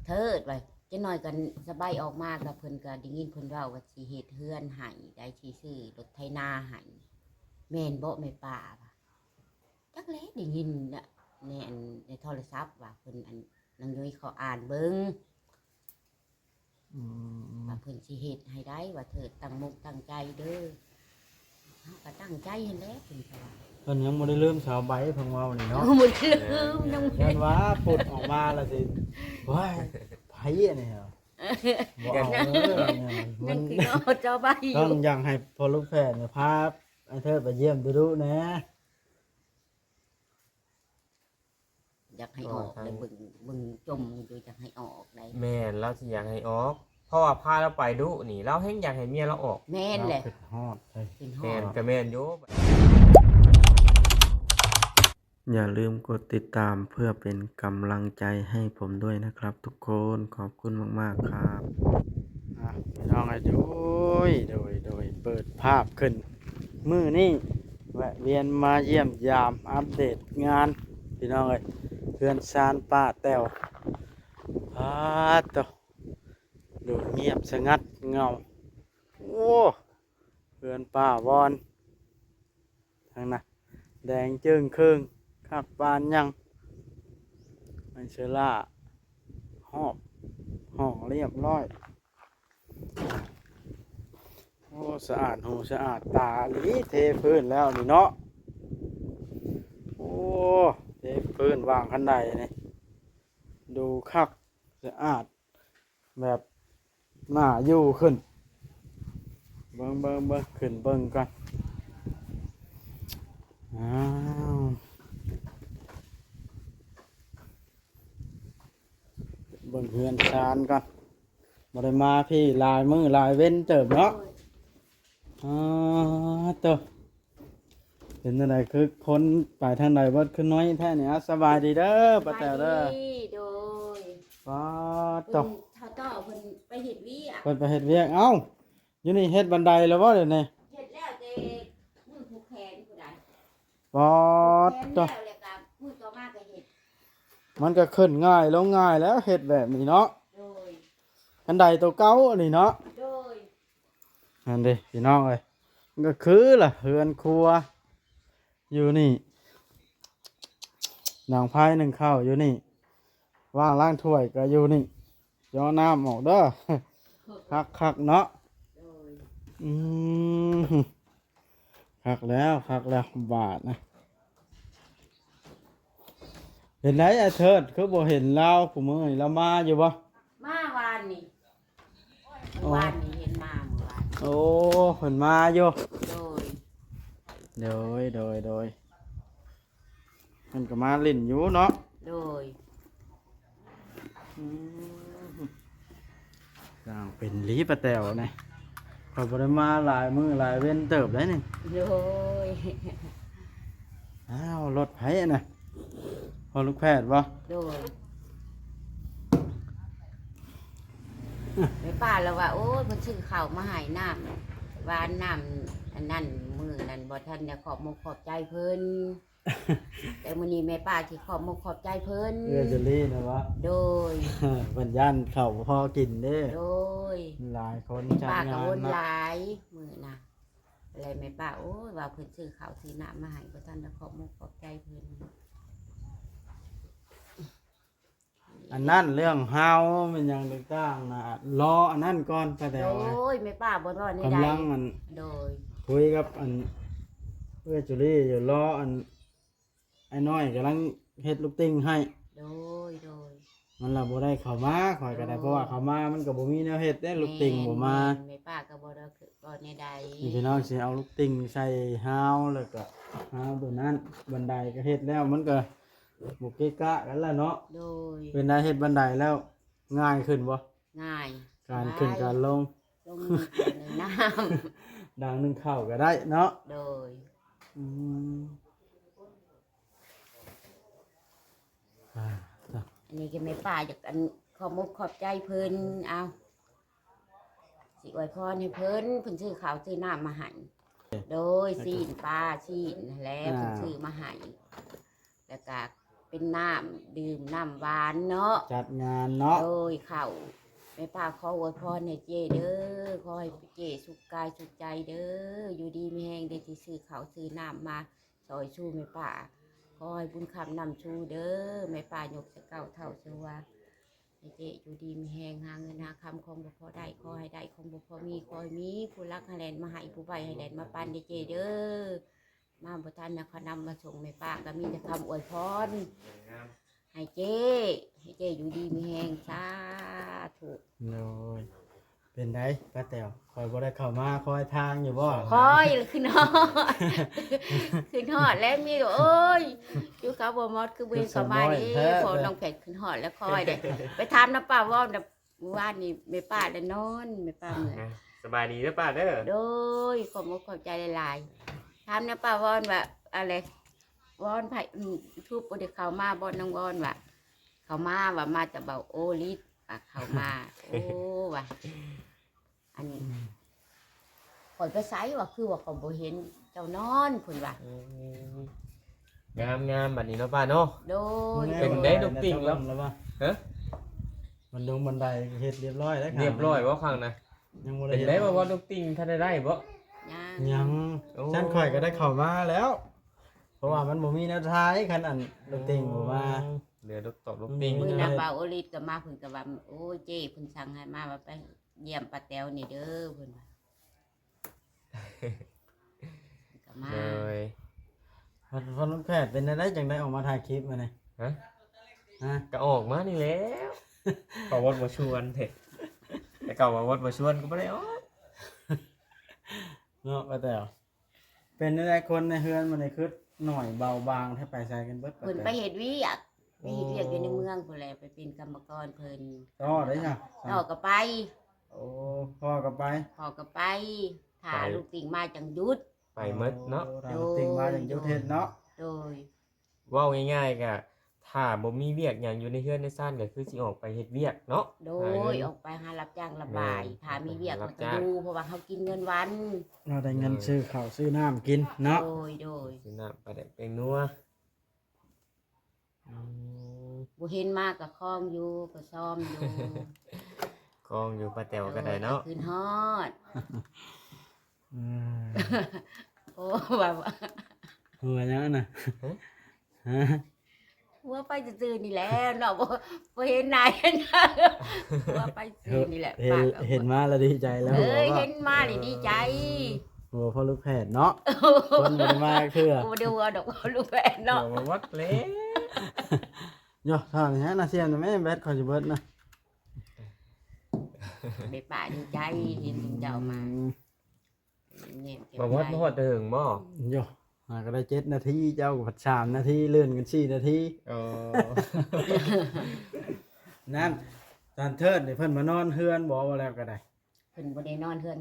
ເທີດວ່າ ຈັກໜ້ອຍກໍສະບາຍອອກມາ ກໍເພິ່ນກໍໄດ້ຍິນເພິ່ນເວົ້າວ່າຊິເຮັດເຮືອນໃຫ້ ໄດ້ຊິຊື້ລົດໄຖນາໃຫ້ ແມ່ນບໍ່ແມ່ປ້າວ່າ ຈັກແຫຼະ ໄດ້ຍິນໃນ ອັນ ໃນໂທລະສັບວ່າເພິ່ນ ອັນ ນາງຍຸ້ຍເຂົາອ່ານເບິ່ງ ອືມ ວ່າເພິ່ນຊິເຮັດໃຫ້ໄດ້ ວ່າເທີດຕັ້ງມຸກຕັ້ງໃຈເດີ ເຮົາກໍຕັ້ງໃຈຫັ້ນແຫຼະ ເພິ່ນກໍວ່າ ເພິ່ນຍັງບໍ່ໄດ້ລືມສາວໃບເພິ່ນເວົ້ານີ້ເນາະ ຍັງບໍ່ໄດ້ລືມ ຍັງບໍ່ໄດ້ ຢ້ານວ່າປຸດອອກມາແລ້ວຊິ ໂອ້ຍ ໃຜອັນນີ້ ບໍ່ເອົາເດີ ຍັງ ຍັງຄືເນາະ ສາວໃບຢູ່ ຕ້ອງຢາກໃຫ້ພໍ່ລູກແພດນີ້ພາໄອ້ເທີດໄປຢ້ຽມດຸໆແດ່ ຢາກໃຫ້ອອກ ໂອ້ຍ ໄດ້ເບິ່ງ ເບິ່ງຈົ່ມຢູ່ ຢາກໃຫ້ອອກໄດ໋ ແມ່ນ ລາວຊິຢາກໃຫ້ອອກ ເພາະວ່າພາລາວໄປດຸນີ້ ລາວແຮ່ງຢາກໃຫ້ເມຍລາວອອກ ແມ່ນແຫຼະ ລາວຄິດຮອດເດ້ ຄິດຮອດ ແມ່ນ ກໍແມ່ນຢູ່ ຢ່າລືມກົດຕິດຕາມເພື່ອເປັນກຳລັງໃຈໃຫ້ຜົມດ້ວຍນະຄັບທຸກຄົນ ຂອບຄຸນມາກໆຄັບ ອ່ະ ພີ່ນ້ອງເອີຍ ໂດຍ ໂດຍ ໂດຍ ເປີດພາບຂຶ້ນ ມື້ນີ້ແວະວຽນມາຢ້ຽມຢາມອັບເດດງານ ພີ່ນ້ອງເອີຍ ເຮືອນຊານປ້າແຕ້ວ ປາດໂທ້ ດູງຽບສະຫງັດເຫງົາ ໂອ້ ເຮືອນປ້າວອນ ທາງນັ້ນແດງເຈີ້ງເຄີງ ຄັກປານຫຍັງ ໄມ້ເຊີລ່າຮອບຫ້ອງລຽບຮ້ອຍ ໂອ້ ສະອາດຫູສະອາດຕາອີ່ຫຼີ ເທພື້ນແລ້ວນີ້ເນາະ ໂອ້ ເທພື້ນວາງຄັນໄດນີ້ ດູຄັກສະອາດ ແບບໜ້າຢູ່ຂຶ້ນ ເບິ່ງ ເບິ່ງ ເບິ່ງ ຂຶ້ນເບິ່ງກ່ອນ ອ້າວ ເບິ່ງເຮືອນຊານກ່ອນ ບໍ່ໄດ້ມາພີ້ຫຼາຍມື້ຫຼາຍເວັນເຕີບເນາະ ໂດຍ ອ້າ ໂທ້ ເປັນຈັ່ງໃດ ຄືຄົນໄປທາງໃດເບິດ ຄືນ້ອຍແທ້ນີ້ ອາ ສະບາຍດີເດີ ປ້າແຕວເດີ ສະບາຍດີ ໂດຍ ປາດໂທ້ ເພິ່ນ ທ້າວຕໍ່ເພິ່ນໄປເຮັດວຽກ ເພິ່ນໄປເຮັດວຽກ ເອົ້າ ຢູ່ນີ້ເຮັດບັນໄດແລ້ວບໍ່ດຽວນີ້ ເຮັດແລ້ວແຕ່ມື້ຜູກແຂນພຸ້ນໃດ ປາດໂທ້ ຜູກແຂນແລ້ວ ແລ້ວກໍມື້ຕໍ່ມາກໍເຮັດ ມັນກໍຂຶ້ນງ່າຍລົງງ່າຍແລ້ວ ເຮັດແບບນີ້ເນາະ ໂດຍ ຄັນໄດໂຕເກົ່າອັນນີ້ເນາະ ໂດຍ ນັ້ນເດ້ ພີ່ນ້ອງເອີຍ ມັນກໍຄືລະ ເຮືອນຄົວຢູ່ນີ້ ດັງໄຟໜຶ້ງເຂົ້າຢູ່ນີ້ ວ່າງລ້າງຖ້ວຍກໍຢູ່ນີ້ ຍໍນ້ຳອອກເດີ ຄັກໆເນາະ ໂດຍ ອືມ ຄັກແລ້ວ ຄັກແລ້ວ ບາດນະ ເປັນໃດອ້າຍເທີດ ຄືບໍ່ເຫັນລາວຄູ່ມື້ນີ້ ລາວມາຢູ່ບໍ່? ມາວານນີ້ ໂອ້ ວານນີ້ເຫັນມາມື້ວານ ໂອ້ ເພິ່ນມາຢູ່ ໂດຍ ໂດຍ ໂດຍ ໂດຍ ເພິ່ນກໍມາຫຼິ້ນຢູ່ເນາະ ໂດຍ ອືມ ສ້າງເປັນຫຼີປາແຕວນີ້ ຂ້ອຍບໍ່ໄດ້ມາຫຼາຍມື້ຫຼາຍເວັນເຕີບໄດ໋ນີ້ ໂດຍ ອ້າວ ລົດໃຜອັນນະ? ພໍ່ລູກແພດບໍ່? ໂດຍ ແມ່ປ້າລະວ່າ ໂອ້ຍ ເພິ່ນຊື້ເຂົ້າມາໃຫ້ ນ້ຳຫວານ ນ້ຳອັນນັ້ນ ມື້ນັ້ນບໍ່ທັນໄດ້ຂອບມຸກຂອບໃຈເພິ່ນ ແຕ່ມື້ນີ້ແມ່ປ້າຊິຂອບມຸກຂອບໃຈເພິ່ນ ເອື້ອຍຈຸລີນະບໍ່? ໂດຍ ເພິ່ນຢ້ານເຂົ້າບໍ່ພໍກິນເດ້ ໂດຍ ຫຼາຍຄົນ ແມ່ປ້າກໍວົນຫຼາຍມື້ນະ ແລ້ວແມ່ປ້າ ໂອ້ຍ ວ່າເພິ່ນຊື້ເຂົ້າຊື້ນ້ຳມາໃຫ້ ບໍ່ທັນໄດ້ຂອບມຸກຂອບໃຈເພິ່ນ ອັນນັ້ນເລື່ອງຮາວແມ່ນຫຍັງຕ່າງໆນະ ລໍອັນນັ້ນກ່ອນ ປ້າແຕວ ໂດຍ ແມ່ປ້າບໍ່ວ່າແນວໃດ ກຳລັງອັນ ໂດຍ ຄຸຍກັບອັນ ເອື້ອຍຈຸລີຢູ່ ລໍອັນ ອ້າຍນ້ອຍກຳລັງເຮັດລູກຕິ່ງໃຫ້ ໂດຍ ໂດຍ ມັນລະບໍ່ໄດ້ເຂົ້າມາ ຂ້ອຍກໍໄດ້ ໂດຍ ເພາະວ່າເຂົ້າມາມັນກໍບໍ່ມີແນວເຮັດເດ້ ແມ່ນ ລູກຕິ່ງບໍ່ມາ ແມ່ນ ແມ່ປ້າກໍບໍ່ໄດ້ ກໍແນວໃດ ນີ້ພີ່ນ້ອງຊິເອົາລູກຕິ່ງໃສ່ຮາວ ແລ້ວກໍຮາວຕົວນັ້ນ ບັນໄດກໍເຮັດແລ້ວ ມັນກໍບໍ່ເກະກະກັນລະເນາະ ໂດຍ ເປັນໃດ ເຮັດບັນໄດແລ້ວງ່າຍຂຶ້ນບໍ່? ງ່າຍ ການຂຶ້ນ ສະບາຍ ການລົງ ລົງ ໜຶ້ງນ້ຳ ດັງໜຶ້ງເຂົ້າກໍໄດ້ເນາະ ໂດຍ ອືມ ອ່າ ອັນນີ້ກໍແມ່ປ້າຢາກ ອັນ ຂອບມຸກຂອບໃຈເພິ່ນ ເອົາ ຊິອວຍພອນໃຫ້ເພິ່ນ ເພິ່ນຊື້ເຂົ້າຊື້ນ້ຳມາໃຫ້ ໂດຍ ຊີ້ນປາ ຊີ້ນຫັ້ນແຫຼະ ອ່າ ເພິ່ນຊື້ມາໃຫ້ ແລ້ວກະ ເປັນນ້ຳດື່ມ ນ້ຳຫວານເນາະ ຈັດງານເນາະ ໂດຍ ເຂົ້າ. ແມ່ປ້າຂໍອວຍພອນໃຫ້ເຈ້ເດີ ຂໍໃຫ້ເຈ້ສຸກກາຍສຸກໃຈເດີ ຢູ່ດີມີແຮງ ໄດ້ທີ່ຊື້ເຂົ້າຊື້ນ້ຳມາຊ່ອຍຊູແມ່ປ້າ ຂໍໃຫ້ບຸນຄ້ຳນຳຊູເດີ ແມ່ປ້າຍົກໃສ່ເກົ້າເທົ່າຊວ ໃຫ້ເຈ້ຢູ່ດີມີແຮງ ຫາເງິນຫາຄຳ ຂອງບໍ່ພໍໄດ້ຂໍໃຫ້ໄດ້ ຂອງບໍ່ພໍມີຂໍໃຫ້ມີ ຜູ້ຫຼັກໃຫ້ແລ່ນມາໃຫ້ ຜູ້ໄວໃຫ້ແລ່ນມາປັນເດີເຈ້ເດີ. ມາບໍ່ທັນນະ ເຂົານຳມາສົ່ງແມ່ປ້າ ກໍມີແຕ່ຄຳອວຍພອນໃຫ້ເຈ້ ໃຫ້ເຈ້ຢູ່ດີມີແຮງ ສາທຸ. ໂດຍ ເປັນໃດປ້າແຕວ ຂ້ອຍບໍ່ໄດ້ເຂົ້າມາຄອຍທາງຢູ່ບໍ່? ຄອຍ ຂຶ້ນຮອດ ຂຶ້ນຮອດແລ້ວມີ ໂອ້ຍ ຢູ່ເຂົາບໍ່ໝົດ ຄືບໍ່ເຫັນເຂົ້າມາເດ້ ພໍ່ນ້ອງແພດຂຶ້ນຮອດແລ້ວ ຄອຍເດ້ ໄປຖາມນຳປ້າວອນ ມື້ວານນີ້ແມ່ປ້າໄດ້ນອນ ແມ່ປ້າເມື່ອຍ. ສະບາຍດີເດີປ້າເດີ. ໂດຍ ຂອບອົກຂອບໃຈຫຼາຍໆ. ຖາມນຳປ້າວອນວ່າ ອັນໃດ ວອນໃຜ ອືມ ທູບບໍ່ໄດ້ເຂົ້າມາບໍ່ ນາງວອນວ່າ ເຂົ້າມາ ວ່າມາແຕ່ເບົາໂອລິດ ວ່າເຂົ້າມາ ໂອ້ ວ່າ ອັນ ອືມ ຂ້ອຍໄປໃສ ວ່າ ຄືວ່າຂ້ອຍບໍ່ເຫັນເຈົ້ານອນ ເພິ່ນວ່າ. ອືມ ງາມໆ ບັດນີ້ເນາະປ້າເນາະ. ໂດຍ ເປັນໃດລູກຕິ່ງລາວ ຮະ ບັນດົງບັນໄດເຮັດຮຽບຮ້ອຍແລ້ວ ຮຽບຮ້ອຍບໍ່? ຂ້າງນະ ຍັງບໍ່ໄດ້ເຮັດ. ເປັນໃດບໍ່ ລູກຕິ່ງ ທັນໄດ້ໄດ້ບໍ່? ຍັງ ຍັງ. ໂອ້ ຊັ້ນຂ້ອຍກໍໄດ້ເຂົ້າມາແລ້ວ ເພາະວ່າມັນບໍ່ມີແນວຖ່າຍ ຄັນອັນລູກຕິ່ງບໍ່ມາ. ເຫຼືອລູກຕອບລູກຕິ່ງ. ມື້ນະ ບ່າວໂອລິດກໍມາ ເພິ່ນກໍວ່າ ໂອ້ຍ ເຈ້ເພິ່ນສັ່ງໃຫ້ມາ ວ່າໄປຢ້ຽມປ້າແຕວນີ້ເດີ ເພິ່ນວ່າ ກໍມາ. ໂດຍ ພັນ ພັນແພດ ເປັນແນວໃດຈັ່ງໄດ້ອອກມາຖ່າຍຄລິບມື້ນີ້? ຮະ? ຮະ? ກໍອອກມານີ້ແຫຼະ ປາວອດບໍ່ຊວນເດ້ ແຕ່ເກົ່າປາວອດບໍ່ຊວນກໍບໍ່ໄດ້ອອກ ເນາະ ປ້າແຕວ. ເປັນແນວໃດ ຄົນໃນເຮືອນມື້ນີ້ຄືໜ້ອຍເບົາບາງແທ້ ໄປໃສກັນເບິດ? ເພິ່ນໄປເຮັດວຽກ ໄປເຮັດວຽກຢູ່ໃນເມືອງພຸ້ນແຫຼະ ໄປເປັນກຳມະກອນເພິ່ນ. ພໍ່ໄດ້ຊະ? ພໍ່ກໍໄປ. ໂອ້ ພໍ່ກໍໄປ. ພໍ່ກໍໄປ ຖ້າລູກຕິ່ງມາຈັ່ງຢຸດ. ໄປໝົດເນາະ. ໂອ້ ຖ້າລູກຕິ່ງມາຈັ່ງຢຸດເຮັດເນາະ. ໂດຍ ເວົ້າງ່າຍໆ ກະຖ້າບໍ່ມີວຽກຫຍັງຢູ່ໃນເຮືອນໃນຊານ ກໍຄືຊິອອກໄປເຮັດວຽກເນາະ. ໂດຍ ອອກໄປຫາຮັບຈ້າງຮັບບາຍ. ຖ້າມີວຽກມັນກໍຢູ່ ເພາະວ່າເຮົາກິນເງິນວັນ ເຮົາໄດ້ເງິນຊື້ເຂົ້າຊື້ນ້ຳກິນເນາະ. ໂດຍ ໂດຍ ຊື້ນ້ຳປາແດກແປ້ງນົວ. ອືມ ບໍ່ເຫັນມາກໍຄອງຢູ່ ກໍຊອມຢູ່ ຄອງຢູ່ ປ້າແຕວກໍໄດ້ເນາະ. ໂດຍ ກໍຄືຮອດ. ອືມ ໂອ້ ວ່າ ວ່າ ຫົວຫຍັງນະ? ຮະ? ຫົວໄປຊື່ໆນີ້ແຫຼະເນາະ ບໍ່ ບໍ່ເຫັນໜ້າເຫັນຕາ ຫົວໄປຊື່ໆນີ້ແຫຼະ. ເຫັນ ປາກກໍ ເຫັນມາແລ້ວດີໃຈແລ້ວ. ເອີຍ ເຫັນມານີ້ດີໃຈ. ຫົວພໍ່ລູກແພດເນາະ ຄົນບໍ່ໄດ້ມາເທື່ອ. ບໍ່ໄດ້ຫົວດອກພໍ່ລູກແພດເນາະ. ຫົວໝົດແລ້ວເນາະ. ຖາມຫານາຊຽນແມ່ ແບັດຂ້ອຍຊິເບິດນະ. ໄດ້ປະດີໃຈເຫັນເຈົ້າມາ. ອືມ ແມ່ນ ບໍ່ຮອດ ບໍ່ຮອດເຖິງບໍ່? ໂຢ ຫາກໍໄດ້ເຈັດນາທີ ເຈົ້າກໍພັດສາມນາທີ ເລື່ອນກັນສີ່ນາທີ. ໂອ້ ນັ້ນ ທ່ານເທີດນີ້ເພິ່ນມານອນເຮືອນບໍ່? ວ່າແລ້ວກໍໄດ້ ເພິ່ນບໍ່ໄດ້ນອນເຮືອນ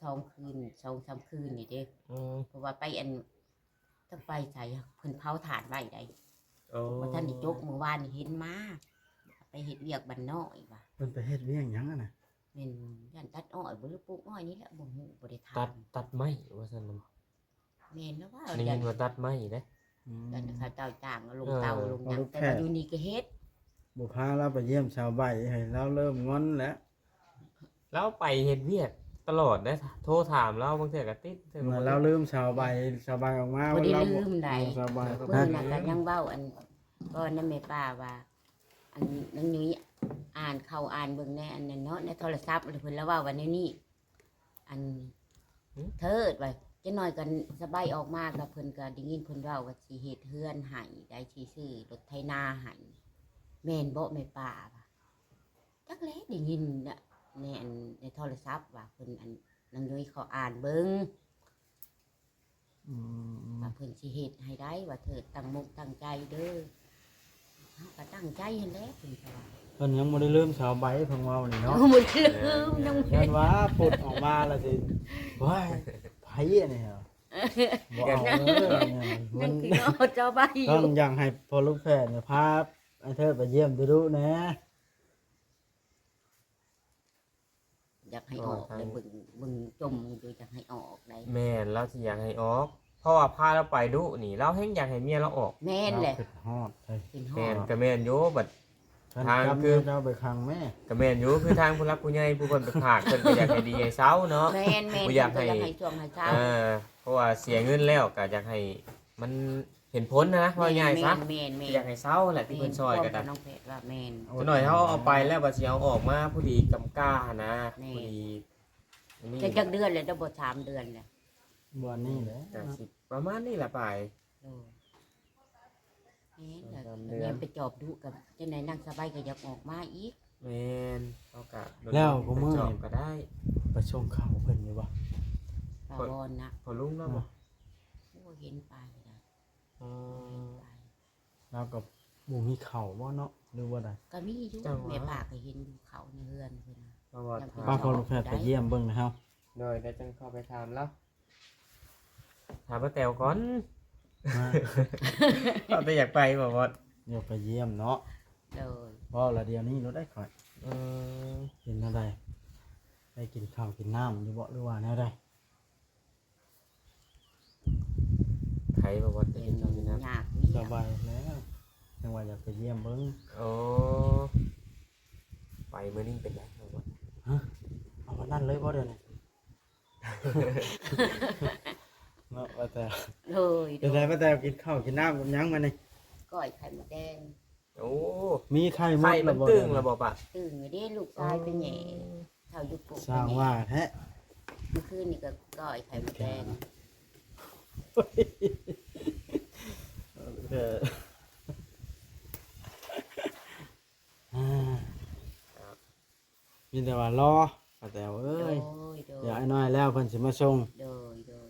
ສອງຄືນ ສອງສາມຄືນນີ້ເດ້. ອືມ ເພາະວ່າໄປອັນ ຈັກໄປໃສ ເພິ່ນເຜົາຖ່ານໄວ້ໃດ. ໂອ້ ບໍ່ທັນໄດ້ຈົກ ມື້ວານນີ້ເຫັນມາ ໄປເຮັດວຽກບ້ານນ້ອຍວ່າ. ເພິ່ນໄປເຮັດວຽກຫຍັງຫັ້ນນະ? ແມ່ນຢ້ານຕັດອ້ອຍບໍ່ ຫຼືປູກອ້ອຍນີ້ແຫຼະ ບໍ່ຮູ້ ບໍ່ໄດ້ຖາມ. ຕັດ ຕັດໄມ້ວ່າຊັ້ນ. ແມ່ນແລ້ວວ່າ ໄດ້ຍິນວ່າຕັດໄມ້ເດ້. ອືມ ຢ້ານເຂົາເຈົ້າຈ້າງລົງເຕົາລົງຫຍັງ ແຕ່ວ່າຢູ່ນີ້ກໍເຮັດ. ບໍ່ພາລາວໄປຢ້ຽມສາວໃບ ໃຫ້ລາວເລີ່ມງອນແລ້ວ. ລາວໄປເຮັດວຽກຕະຫຼອດເດ້ ໂທຖາມລາວບາງເທື່ອກໍຕິດ ເທື່ອກໍບໍ່ຕິດ. ລາວລືມສາວໃບ ສາວໃບອອກມາ ບໍ່ໄດ້ລືມໃດ. ສາວໃບ ມື້ນັ້ນກໍຍັງເວົ້າ ອັນ ກ່ອນນະແມ່ປ້າວ່າ ອັນ ນາງຍຸ້ຍອ່ານເຂົ້າອ່ານເບິ່ງໃນອັນນັ້ນເນາະ ໃນໂທລະສັບ ເພິ່ນລະເວົ້າວ່າແນວນີ້ ອັນ ເທີດວ່າ ຈັກໜ້ອຍກໍສາວໃບອອກມາ ກໍເພິ່ນກໍໄດ້ຍິນເພິ່ນເວົ້າວ່າຊິເຮັດເຮືອນໃຫ້ ໄດ້ຊິຊື້ລົດໄຖນາໃຫ້ ແມ່ນບໍ່ແມ່ປ້າວ່າ. ຈັກແຫຼະ ໄດ້ຍິນນະ ໃນອັນ ໃນໂທລະສັບວ່າເພິ່ນ ອັນ ນາງຍຸ້ຍເຂົາອ່ານເບິ່ງ. ອືມ ວ່າເພິ່ນຊິເຮັດໃຫ້ໄດ້ ວ່າເທີດຕັ້ງມົກຕັ້ງໃຈເດີ. ເຮົາກໍຕັ້ງໃຈຫັ້ນແຫຼະ ເພິ່ນກໍວ່າ. ເພິ່ນຍັງບໍ່ໄດ້ລືມສາວໃບ ເພິ່ນເວົ້ານີ້ເນາະ. ຍັງບໍ່ໄດ້ລືມ ຍັງບໍ່ໄດ້ ຢ້ານວ່າປຸດອອກມາແລ້ວຊິ ໂອ້ຍ ໃຜອັນນີ້ ບໍ່ເອົາເດີ. ຍັງ ຍັງຄິດຮອດສາວໃບຢູ່ ຕ້ອງຢາກໃຫ້ພໍ່ລູກແພດນີ້ພາ ໄອ້ເທີດໄປຢ້ຽມດຸໆແດ່. ຢາກໃຫ້ອອກ ເອີ ເລີຍ ເບິ່ງ ເບິ່ງຈົ່ມຢູ່ ຢາກໃຫ້ອອກໄດ໋. ແມ່ນ ລາວຊິຢາກໃຫ້ອອກ. ເພາະວ່າພາລາວໄປດຸນີ້ ລາວແຮ່ງຢາກໃຫ້ເມຍລາວອອກ. ແມ່ນແຫຼະ ລາວຄິດຮອດເດ້. ຄິດຮອດ ແມ່ນ ກໍແມ່ນຢູ່. ບັດທາງຄືເຈົ້າໄປຂັງແມ່ ກໍແມ່ນຢູ່ ຄືທາງຜູ້ຫຼັກຜູ້ໃຫຍ່ຜູ້ເພິ່ນໄປຝາກ ເພິ່ນກໍຢາກໃຫ້ດີໃຫ້ເຊົາເນາະ. ແມ່ນໆ ບໍ່ຢາກໃຫ້ ເພິ່ນກໍຢາກໃຫ້ຊ່ວງໃຫ້ເຊົາ. ເອີ ເພາະວ່າເສຍເງິນແລ້ວ ກໍຢາກໃຫ້ມັນເຫັນຜົນນະ ເວົ້າງ່າຍຊະ. ແມ່ນໆ ຢາກໃຫ້ເຊົາແຫຼະ ທີ່ເພິ່ນຊ່ອຍກໍໄດ້. ນ້ອງແພດວ່າແມ່ນ ຈັກໜ້ອຍເຮົາເອົາໄປແລ້ວ ວ່າຊິເອົາອອກມາພໍດີກຳກາຫັ້ນນະ. ແມ່ນ ພໍດີ. ຈັກ ຈັກເດືອນແລ້ວ ບໍ່ສາມເດືອນແລ້ວ. ບໍ່ນີ້ແຫຼະ ກໍຊິປະມານນີ້ລະປາຍ. ໂດຍ ແມ່ນ ສອງສາມເດືອນ ແມ່ນ ໄປຈອບດຸກັບ ຈັ່ງໃດນາງສະໃບກໍຢາກອອກມາອີກ. ແມ່ນ ເຮົາກໍ ແລ້ວ ໄປຈອບກໍໄດ້. ໄປສົ່ງເຂົ້າເພິ່ນຢູ່ບໍ່? ປາວອນນະ ພໍ່ລຸງລາວບໍ່? ໂອ້ ເຫັນໄປນະ. ອໍ ເຫັນໄປ. ລາວກໍບໍ່ມີເຂົ້າບໍ່ເນາະ ຫຼືວ່າໃດ? ກໍມີຢູ່ ແມ່ປ້າກໍເຫັນຢູ່ເຂົ້າໃນເຮືອນເພິ່ນນະ. ເພາະວ່າ ປ້າ ພໍ່ລູກແພດໄປຢ້ຽມເບິ່ງນະເຮົາ. ໂດຍ ດຽວຈັ່ງເຂົ້າໄປຖາມລາວ. ຖາມປ້າແຕວກ່ອນ. ເວົ້າແຕ່ຢາກໄປບໍ່ບອດ? ຢາກໄປຢ້ຽມເນາະ. ໂດຍ ເວົ້າລະດຽວນີ້ໂລດໄດ້ຂ້ອຍ. ເອີ ເປັນແນວໃດ? ໄດ້ກິນເຂົ້າກິນນ້ຳຢູ່ບໍ່ ຫຼືວ່າແນວໃດ? ໄຄບໍ່ບອດ ໄດ້ກິນເຂົ້າກິນນ້ຳ? ຍາກນີ້ ສະບາຍແລ້ວ ຈັ່ງວ່າຢາກໄປຢ້ຽມເບິ່ງ. ໂອ້ ໄປມື້ນີ້ເປັນໃດບໍ່ບອດ? ຮະ ເອົາວັນນັ້ນເລີຍບໍ່ດຽວນີ້? ເນາະ ປ້າແຕວ. ໂດຍ ເປັນໃດ ໂດຍ ປ້າແຕວ ກິນເຂົ້າກິນນ້ຳກັບຫຍັງມື້ນີ້? ກ້ອຍໄຂ່ມົດແດງ. ໂອ້ ມີໄຂ່ມົດ ໄຂ່ມັນຕຶງແລ້ວບໍ່? ຕຶງແລ້ວບໍ່ປະ? ຕຶງຢູ່ເດ້ ລູກຊາຍໄປແຫຍ່ ອໍ ເຂົ້າຢູ່ປຸກ ສ້າງວ່າແທ້. ມື້ຄືນນີ້ກໍກ້ອຍໄຂ່ມົດແດງ. ເອີ ອ່າ ມີແຕ່ວ່າລໍ ປ້າແຕວເອີຍ. ໂດຍ ໂດຍ ຢ່າ ອ້າຍນ້ອຍແລ້ວເພິ່ນຊິມາສົ່ງ. ໂດຍ ໂດຍ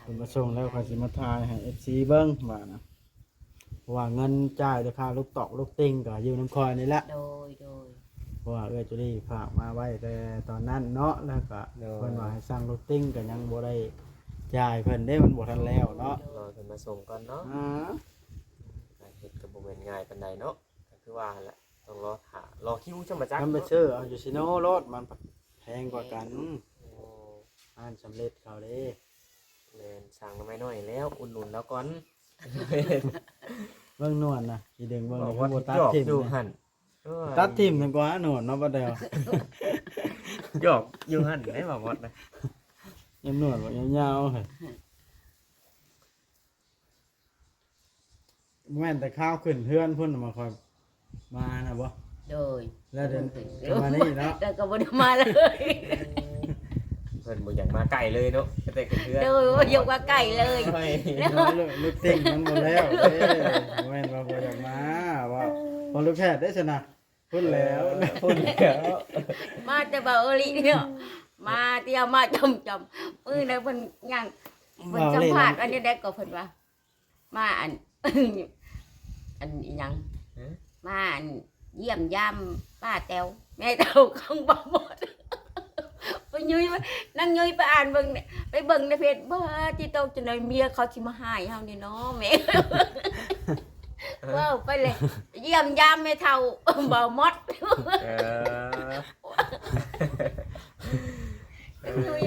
ເພິ່ນມາສົ່ງແລ້ວ ຂ້ອຍຊິມາຖ່າຍໃຫ້ເອັຟຊີເບິ່ງວ່ານະ ເພາະວ່າເງິນຈ່າຍແຕ່ຄ່າລູກຕອກລູກຕິ່ງກໍຢູ່ນຳຂ້ອຍນີ້ແຫຼະ. ໂດຍ ໂດຍ ເພາະວ່າເອື້ອຍຈຸລີຝາກມາໄວ້ແຕ່ຕອນນັ້ນເນາະ ແລ້ວກໍ ໂດຍ ເພິ່ນວ່າໃຫ້ສັ່ງລູກຕິ່ງ ກໍຍັງບໍ່ໄດ້ຈ່າຍເພິ່ນເດ້ ມັນບໍ່ທັນແລ້ວເນາະ. ໂດຍ ລໍເພິ່ນມາສົ່ງກ່ອນເນາະ. ອ່າ ການເຮັດກໍບໍ່ແມ່ນງ່າຍປານໃດເນາະ ກໍຄືວ່າຫັ້ນແຫຼະ ຕ້ອງລໍຖ້າ ລໍຄິວຈະມາຈັກ. ຄັນໄປຊື້ເອົາຢູ່ຊີໂນໂລດ ມັນແພງກວ່າກັນ. ໂອ້ ຮ້ານສຳເລັດເຂົາເດ້. ແມ່ນ ສ້າງໜໍ່ໄມ້ນ້ອຍແລ້ວ ອຸດໜູນລາວກ່ອນ. ເບິ່ງໜວດນະ ຊິດຶງເບິ່ງ ບໍ່ວ່າ ຄືບໍ່ຕັດຖິ້ມ ຢູ່ຫັ້ນ. ໂອ້ຍ ຕັດຖິ້ມດີກວ່າໜວດເນາະ ປ້າແຕວ. ຢອກຢູ່ຫັ້ນເດ້ ບໍ່ໝົດນະ. ຍັງໜວດບໍ່ຍາວໆ ບໍ່ແມ່ນແຕ່ຄາວຂຶ້ນເຮືອນພຸ້ນມາ ຂ້ອຍມານະບໍ່? ໂດຍ ແລ້ວເດີນ ໂດຍ ມານີ້ເນາະ ແລ້ວກໍບໍ່ໄດ້ມາເລີຍ. ເພິ່ນບໍ່ຢາກມາໃກ້ເລີຍເນາະ ແຕ່ຂຶ້ນເຮືອນ. ໂດຍ ບໍ່ຢາກມາໃກ້ເລີຍ. ໂອ້ຍ ເນາະ ລົດ ລົດຕິ່ງມັນບໍ່ແລ້ວເດ້. ບໍ່ແມ່ນວ່າບໍ່ຢາກມາ ວ່າ ເອີ ພໍລູກແພດໄດ້ຊັ້ນນະ. ພຸ້ນແລ້ວ ເອີ ພຸ້ນແລ້ວ ມາແຕ່ເບົາອີຫຼີເນາະ ມາທ່ຽວມາຈອມໆ. ມື້ໃດເພິ່ນຍ່າງ ເພິ່ນສຳພາດອັນນີ້ໄດ້ກໍເພິ່ນວ່າ ມາອັນ ອັນອີຫຍັງ ຮະ ມາອັນຢ້ຽມຢາມປ້າແຕວ ແມ່ເຖົ້າຂອງບ່າວມອດ. ໄປຍຸຍ ນາງຍຸຍໄປອ່ານເບິ່ງ ໄປເບິ່ງໃນເຟສ ບາດ ຕິໂຕ ຈັ່ງໃດເມຍເຂົາຊິມາຮ້າຍເຮົານີ້ເນາະແມ່. ເອີ ເວົ້າໄປເລີຍ ຢ້ຽມຢາມແມ່ເຖົ້າບ່າວມອດ. ເອີ ເອີ ໂອ້ຍ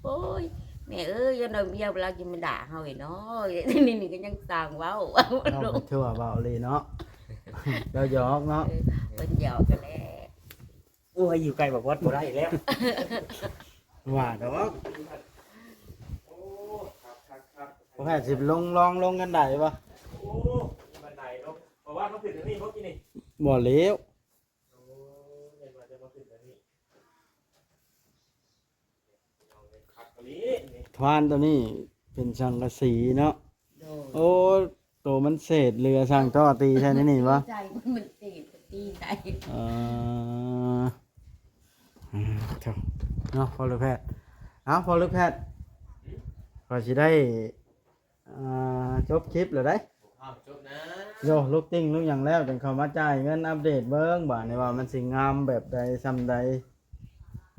ໂອ້ຍ ແມ່ເອີຍ ຢ່າໜ້ອຍວຽວລາວຊິມາດ່າເຮົາອີກເນາະ. ນີ້ ນີ້ກໍຍັງຊ່າງເວົ້າ ເວົ້າໄປທົ່ວເວົ້າເລີຍເນາະ. ລາວຫຍອກເນາະ ເອີ ເພິ່ນຫຍອກກັນແຫຼະ. ໂອ້ຍ ຢູ່ໃກ້ບ່າວມອດບໍ່ໄດ້ແລ້ວ ວ່າດອກ. ໂອ້ ຄັກໆໆ ບໍ່ແມ່ນຊິລົງ ລອງລົງກັນໄດບໍ່? ໂອ້ ບັນໄດລົງ ບໍ່ວ່າມາຂຶ້ນທາງນີ້ບໍ່ກີ້ນີ້? ບໍ່ແລ້ວ. ໂອ້ ແມ່ນວ່າຈະມາຂຶ້ນທາງນີ້ ຄັກອີ່ຫຼີນີ້. ທວານຕົວນີ້ເປັນສັງກະສີເນາະ. ໂດຍ ໂອ້ ໂຕມັນເສດເຫຼືອ ຊ່າງຕໍ່ຕີແທ້ນີ້ຫວາ? ໃສ່ມັນເສດຕີໃສ່. ເອີ ເອີ ເນາະ ພໍ່ລູກແພດ. ເອົາ ພໍ່ລູກແພດ ຂ້ອຍຊິໄດ້ ອ່າ ຈົບຄລິບແລ້ວເດ້. ເອົາ ຈົບນະ ໂຍ ລູກຕິ່ງລູກຫຍັງແລ້ວ ຈຶ່ງເຂົ້າມາຈ່າຍເງິນ ອັບເດດເບິ່ງ ບາດນີ້ວ່າມັນຊິງາມແບບໃດ ສ່ຳໃດ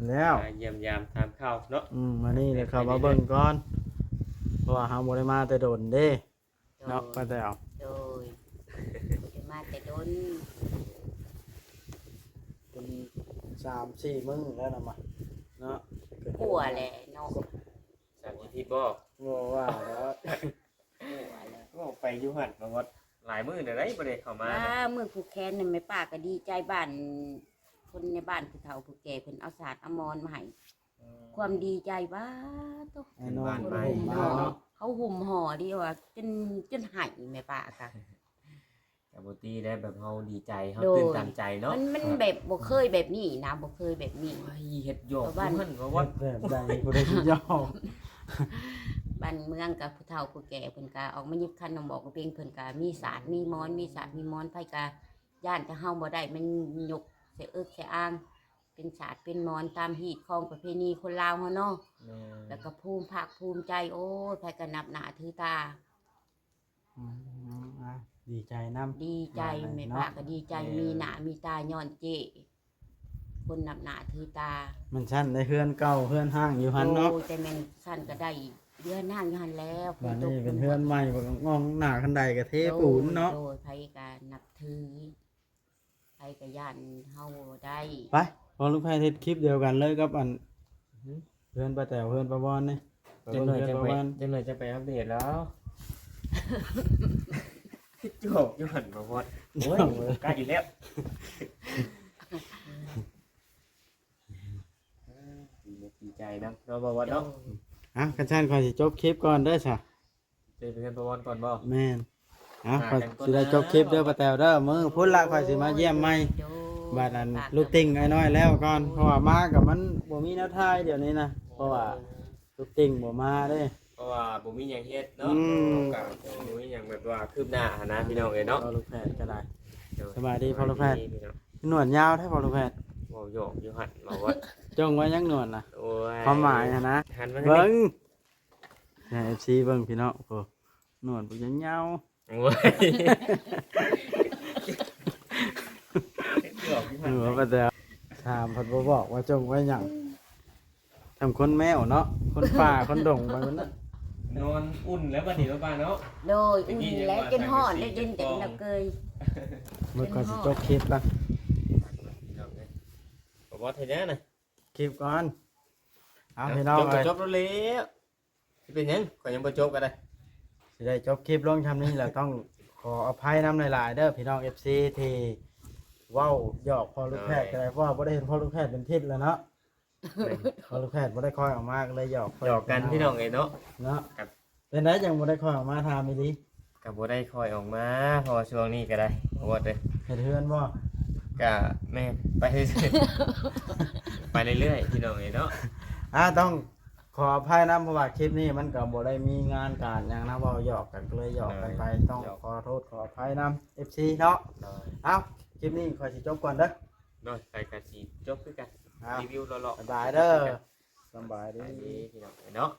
ແລ້ວ. ມາຢ້ຽມຢາມຖາມຂ່າວເນາະ. ອືມ ມື້ນີ້ເລີຍເຂົ້າມາເບິ່ງກ່ອນ ເພາະວ່າເຮົາບໍ່ໄດ້ມາແຕ່ດົນເດ້. ໂດຍ ເນາະ ປ້າແຕວ. ໂດຍ ບໍ່ໄດ້ມາແຕ່ດົນ ເປັນສາມສີ່ມື້ແລ້ວນະມາ ເນາະ ກວ່າແຫຼະເນາະ. ສາມສີ່ທິດບໍ່? ບໍ່ວ່າແລ້ວ ເວົ້າໄປຢູ່ຫັ້ນ ບໍ່ວ່າ ຫຼາຍມື້ແລ້ວໃດ໋ບໍ່ໄດ້ເຂົ້າມາ ວ່າມື້ຜູກແຂນນັ້ນ ແມ່ປ້າກໍດີໃຈ ບ້ານ ຄົນໃນບ້ານຜູ້ເຖົ້າຜູ້ແກ່ເພິ່ນເອົາສາດເອົາໝອນມາໃຫ້ ອືມ ຄວາມດີໃຈ ປາດໂທ້ ເພິ່ນບ້ານໃໝ່ເນາະ ເຂົາຫຸ້ມຫໍ່ດີວ່າ ຈົນ ຈົນໄຫ້ແມ່ປ້າກະ ກະບໍ່ຕິໄດ້ ແບບເຮົາດີໃຈ ເຮົາ ໂດຍ ຕື່ນຕັນໃຈເນາະ ມັນ ມັນແບບບໍ່ເຄີຍແບບນີ້ນະ ບໍ່ເຄີຍແບບນີ້ ໂອ້ຍ ເຮັດຢອກຢູ່ຫັ້ນວ່າ ເຮັດແບບໃດ ຜູ້ໃດຊິຢອກ ບ້ານເມືອງກະຜູ້ເຖົ້າຜູ້ແກ່ເພິ່ນກະອອກມາຍິບຂັນນ້ຳບອກກະເປັງ ເພິ່ນກະມີສາດມີໝອນ ມີສາດມີໝອນ ໃຜກະຢ້ານແຕ່ເຮົາບໍ່ໄດ້ ມັນຍົກໃສ່ເອິກໃສ່ອາງ ເປັນສາດເປັນໝອນຕາມຮີດຄອງປະເພນີຄົນລາວເຮົາເນາະ ແມ່ນ ແລ້ວກະພູມພາກພູມໃຈ ໂອ້ຍ ໃຜກະນັບໜ້າຖືຕາ ອືມ ອ່າ ດີໃຈນຳ ດີໃຈ ແມ່ປ້າກະດີໃຈ ແມ່ນເນາະ ມີໜ້າມີຕາຍ້ອນເຈ້ ຄົນນັບໜ້າຖືຕາ ມັນຊັ້ນໃນເຮືອນເກົ່າເຮືອນຮ້າງຢູ່ຫັ້ນເນາະ ໂອ້ ແຕ່ແມ່ນຊັ້ນກະໄດ້ ເຮືອນຮ້າງຢູ່ຫັ້ນແລ້ວ ບາດນີ້ເປັນເຮືອນໃໝ່ ງອງໜ້າຄັນໄດກະເທປູນເນາະ ໂດຍ ໃຜກະນັບຖື ໃຜກະຢ້ານເຮົາບໍ່ໄດ້ ໄປ ພໍ່ລຸງແພດເຮັດຄລິບດຽວກັນເລີຍກັບອັນ ເຮືອນປ້າແຕວ ເຮືອນປ້າວອນນີ້ ຈັກໜ້ອຍຈັ່ງໄປ ຈັກໜ້ອຍຈັ່ງໄປອັບເດດແລ້ວ ຈອກຢູ່ຫັ້ນ ປ້າວອນ ໂອ້ຍ ໃກ້ແລ້ວ ດີໃຈນຳເນາະ ປ້າວອນເນາະ ອ່ະ ຄັນຊັ້ນຂ້ອຍຊິຈົບຄລິບກ່ອນເດີຊະ ຊິໄປເຮືອນປ້າວອນກ່ອນບໍ່ ແມ່ນ ອ່ະ ຂ້ອຍຊິໄດ້ຈົບຄລິບເດີປ້າແຕວເດີ ມື້ພຸ້ນລະຂ້ອຍຊິມາຢ້ຽມໃໝ່ ໂດຍ ບາດອັນລູກຕິ່ງອ້າຍນ້ອຍແລ້ວກ່ອນ ເພາະວ່າມາກະມັນບໍ່ມີແນວຖ່າຍດຽວນີ້ນະ ເພາະວ່າ ເອີ ລູກຕິ່ງບໍ່ມາເດ້ ເພາະວ່າບໍ່ມີຫຍັງເຮັດເນາະ ອືມ ເຮົາກະບໍ່ມີຫຍັງແບບວ່າຄືບໜ້າຫັ້ນນະ ພີ່ນ້ອງເອີຍເນາະ ພໍ່ລູກແພດກະໄດ້ ໂດຍ ສະບາຍດີພໍ່ລູກແພດ ຫນວດຍາວແທ້ພໍ່ລູກແພດ ເວົ້າຢອກຢູ່ຫັ້ນ ເວົ້າວ່າ ຈົ່ງໄວ້ຫຍັງໜວດນະ ໂອ້ຍ ຄວາມໝາຍຫັ້ນນະ ຫັນມາທາງນີ້ ເບິ່ງ ໃຫ້ເອັຟຊີເບິ່ງພີ່ນ້ອງ ໂອ້ ໜວດບັກຍາວໆ ໂອ້ຍ ເອີ ວ່າແຕ່ຖາມພັດບໍ່ບອກວ່າຈົ່ງໄວ້ຫຍັງ ທຳຄົນແມວເນາະ ຄົນປ່າຄົນດົງໄປໝົດນະ ນອນອຸ່ນແລ້ວບັດນີ້ເນາະປ້າເນາະ ໂດຍ ອຸ່ນແລ້ວ ຈົນຮ້ອນແລ້ວ ເຢັນເຕັມແລ້ວເກີຍ ເບິ່ງກ່ອນຊິຈົບຄລິບກ່ອນ ບໍ່ເຮັດຫຍັງນະ ຄລິບກ່ອນ ເອົາ ເອົາ ພີ່ນ້ອງ ຈົບ ເອີຍ ຈົບແລ້ວ ຊິເປັນຫຍັງ ຂ້ອຍຍັງບໍ່ຈົບກໍໄດ້ ຊິໄດ້ຈົບຄລິບລົງຊ່ຳນີ້ແຫຼະ ຕ້ອງຂໍອະໄພນຳຫຼາຍໆເດີພີ່ນ້ອງເອັຟຊີ ທີ່ເວົ້າຢອກພໍ່ລູກແພດກໍໄດ້ ເພາະວ່າບໍ່ໄດ້ເຫັນພໍ່ລູກແພດເປັນທິດແລ້ວເນາະ ພໍ່ລູກແພດບໍ່ໄດ້ຄ່ອຍອອກມາ ກໍເລີຍຢອກ ຢອກກັນພີ່ນ້ອງເອີຍເນາະ ເນາະ ເປັນໃດຈັ່ງບໍ່ໄດ້ຄ່ອຍອອກມາ ຖາມອີ່ຫຼີ ກໍບໍ່ໄດ້ຄ່ອຍອອກມາ ເພາະວ່າຊ່ວງນີ້ກໍໄດ້ ບໍ່ວ່າແຕ່ ເຮັດເຮືອນບໍ່ ກະແມ່ນ ໄປເລື້ອຍໆ ໄປເລື້ອຍໆ ພີ່ນ້ອງເອີຍເນາະ ອ່າ ຕ້ອງ ຂໍອະໄພນຳ ເພາະວ່າຄລິບນີ້ມັນກໍບໍ່ໄດ້ມີງານການຫຍັງນະ ເວົ້າຢອກກັນ ກໍເລີຍຢອກກັນໄປ ຕ້ອງຂໍໂທດຂໍອະໄພນຳເອັຟຊີເນາະ ເອົາ ຄລິບນີ້ຂ້ອຍຊິຈົບກ່ອນເດີ ໂດຍ ຂ້ອຍກໍຊິຈົບຄືກັນ ອ່າ ຣີວິວເລາະໆ ບາຍບາຍເດີ ສະບາຍດີ ສະບາຍດີ ພີ່ນ້ອງເອີຍເນາະ